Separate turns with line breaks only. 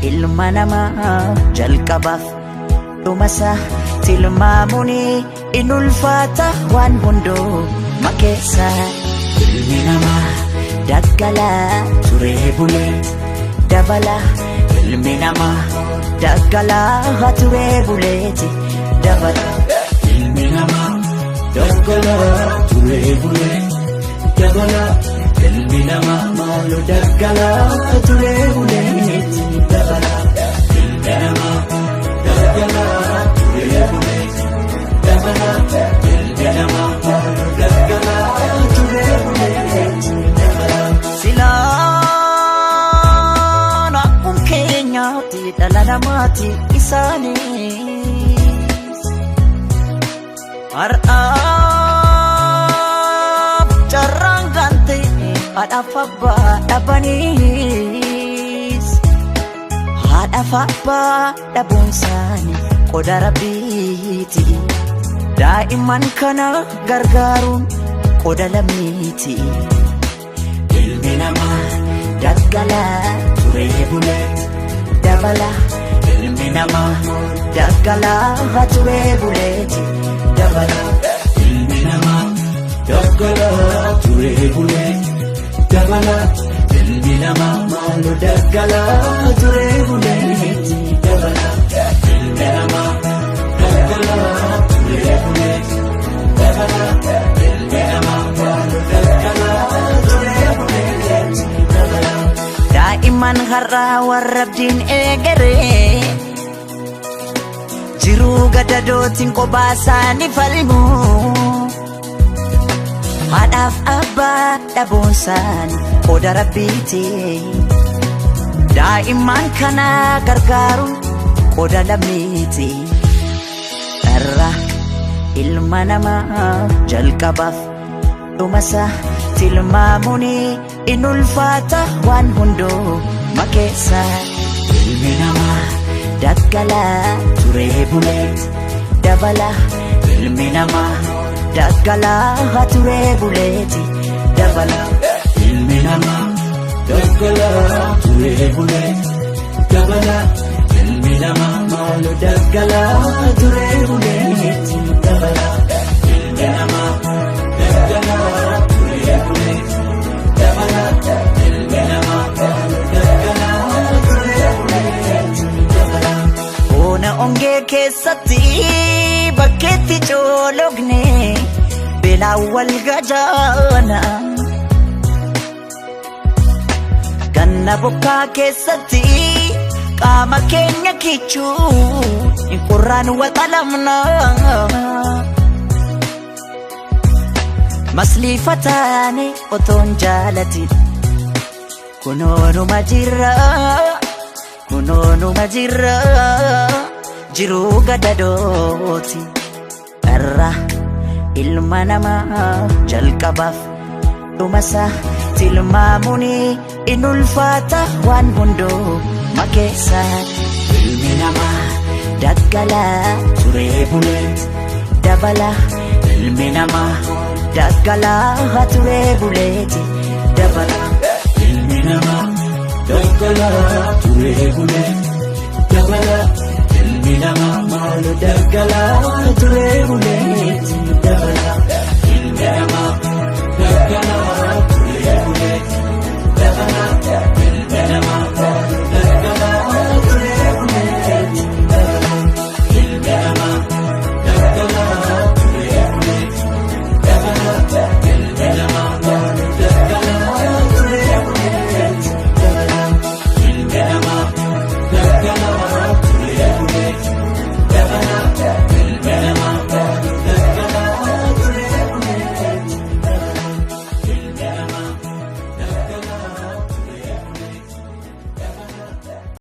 Ilma namaa jalqabaaf dhumasaa tilmaamuun in ulfaata waan hundumaa keessa. Ilmi namaa daggalaa turee bulee dabala. Ilmi namaa daggalaa turee buleeti dabala.
Ilmi namaa daggalaa turee bulee dabala. Ilmi namaa maaloo daggalaa turee buleeti dabala. Ilmi namaa daggalaa turee bulee dabala. Ilmi namaa maaloo daggalaa turee buleeti dabala.
Silaan akkuma keenyaatti dhala namaati isaanis. Har'aaf carraan kan ta'e haadhaaf abbaa dhabaniis. Haadhaaf abbaa dhabuun isaanii qoda rabbiiti. Daa'imman kana gargaaruun qoda lammiiti. Ilmi namaa daggalaa turee bulee dabala. Ilmi namaa daggalaa turee buleeti dabala.
Ilmi namaa daggalaa turee bulee dabala. Ilmi namaa maaloo daggalaa turee buleeti dabala. Ilmi namaa daggalaa turee bulee dabala. Ilmi namaa maaloo daggalaa turee buleeti dabala.
Daa'imman har'aa warra abdiin eegeree jiruu gadadootiin kophaa isaanii falmu. Haadhaaf abbaa dhabuun isaanii qoda rabbiiti. Daa'imman kana gargaaruun qoda lammiiti. Dharraa ilma namaa jalqabaaf dhumasaa tilmaamuun in ulfaata waan hundumaa keessa. Ilmi namaa daggalaa turee bulee dabala. Ilmi namaa daggalaa turee buleeti dabala.
Ilmi namaa daggalaa turee bulee dabala. Ilmi namaa maaloo daggalaa turee buleeti dabala. Ilmi namaa daggalaa turee bulee dabala. Ilmi namaa maaloo daggalaa turee buleeti dabala.
Bona ongee keessatti bakkeetti coologne beelaan wal gajaana. Ganna bokkaa keessatti qaama keenya kichuu qorraan waxalamna. Masliifataane otoon jaalatin kunoonuma jirra. Kunoonuma jirra jiruu gadadooti. Dharraa ilma namaa jalqabaaf dhumasaa tilmaamuun in ulfaata waan hundumaa keessa. Ilmi namaa daggalaa turee bulee dabala. Ilmi namaa daggalaa turee buleeti dabala.
Ilmi namaa daggalaa turee bulee dabala. Ilmi namaa maaloo daggalaa turee buleeti dabala.